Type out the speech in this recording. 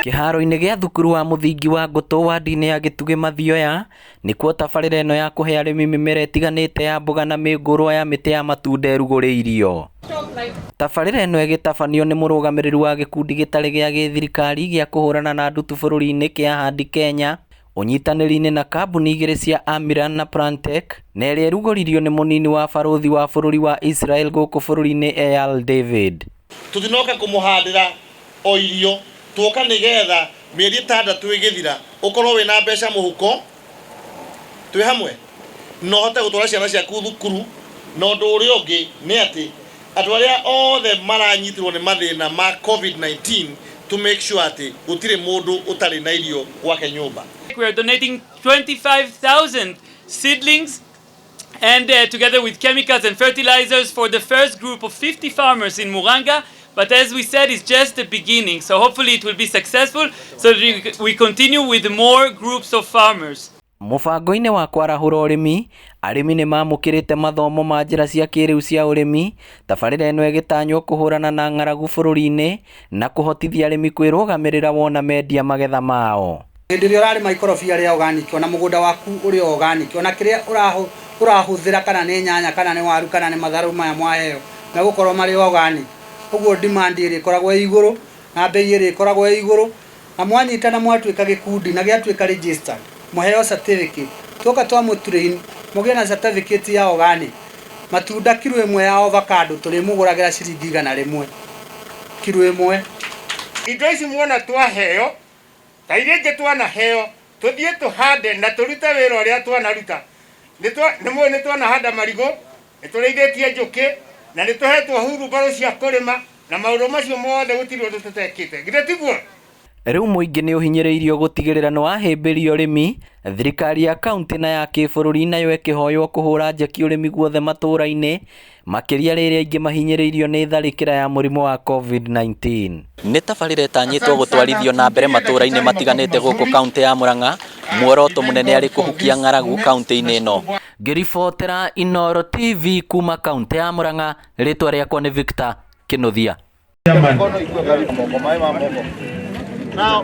Kĩharo-inĩ gĩa thukuru wa mũthingi wa Ngũtũ wadi-inĩ ya Gĩtugĩ Mathioya, nĩkuo tabarĩra ĩno ya kũhe arĩmi mĩmera ĩtiganĩte ya mboga na mĩngũrwa ya mĩtĩ ya matunda ĩrugũrĩirio. Tabarĩra ĩno ĩgĩtabanio nĩ mũrũgamĩrĩri wa gĩkundi gĩtarĩ gĩa gĩthirikari gĩa kũhũrana na ndutu bũrũri-inĩ kĩa Ahadi Kenya, ũnyitanĩri-inĩ na kambuni igĩrĩ cia Amiran na Plantech, na ĩrĩa ĩrugũririo nĩ mũnini wa barũthi wa bũrũri wa Israel gũkũ bũrũri-inĩ Eyal David. Tũtinoka kũmũhandĩra o irio, tuoka nĩgetha mĩeri ĩtandatũ ĩgĩthira ũkorwo wĩna mbeca mũhuko, twĩ hamwe, na ũhote gũtwara ciana ciaku thukuru. Na ũndũ ũrĩa ũngĩ nĩ atĩ andũ arĩa othe maranyitirwo nĩ mathĩna ma Covid-19 to make sure atĩ gũtirĩ mũndũ ũtarĩ na irio gwake nyũmba. We are donating 25,000 seedlings and together with chemicals and fertilizers for the first group of 50 farmers in Muranga. But as we said, it's just the beginning. So hopefully it will be successful so that we continue with more groups of farmers. Mũbango-inĩ wa kwarahũra ũrĩmi, arĩmi nĩ mamũkĩrĩte mathomo ma njĩra cia kĩrĩu cia ũrĩmi, tabarĩra ĩno ĩgĩtanywo kũhũrana na ng'aragu bũrũri-inĩ na kũhotithia arĩmi kwĩrũgamĩrĩra wona mendia magetha mao. Hĩndĩ ĩrĩa ũrarĩma ikorobia rĩa organic, ona mũgũnda waku ũrĩ o organic, ona kĩrĩa ũrahũthĩra, kana nĩ nyanya, kana nĩ waru, kana nĩ matharũ maya mwaheo, megũkorwo marĩ organic. Ũguo demand ĩrĩ ĩkoragwo ĩ igũrũ na bei ĩrĩ ĩkoragwo ĩ igũrũ, na mwanyitana mwatuĩka gĩkundi na gĩatuĩka registered, mũheo certificate, tuoka twamũ train mũgĩe na certificate ya organic. Matunda kiro ĩmwe ya avocado tũrĩmũgũragĩra ciringi 100 kiro ĩmwe. Indo ici muona twaheo, ta iria ingĩ twanaheo, tũthiĩ tũhande na tũrute wĩra ũrĩa twanaruta. Nĩ mũĩ nĩ twanahanda marigũ, nĩ tũrĩithĩtie njũkĩ, na nĩ tũhetwo hurumbarũ cia kũrĩma, na maũndũ macio mothe gũtirĩ ũndũ tũtekĩte. Githĩ tiguo? Rĩu mũingĩ nĩ ũhinyĩrĩirio gũtigĩrĩra nĩ wahĩmbĩria ũrĩmi, thirikari ya kaunti na ya kĩbũrũri nayo ĩkĩhoywo kũhũra njeki ũrĩmi guothe matũũra-inĩ, makĩria rĩrĩa aingĩ mahinyĩrĩirio nĩ tharĩkĩra ya mũrimũ wa COVID-19. Nĩ tabarĩra ĩtanyĩtwo gũtwarithio na mbere matũũra-inĩ matiganĩte gũkũ kaunti ya Murang'a, muoroto mũnene arĩ kũhukia ng'aragu kaunti-inĩ ĩno. Ngĩribotera Inooro TV kuma kaunti ya Murang'a, rĩtwa rĩakwa nĩ Victor Kĩnuthia. Now,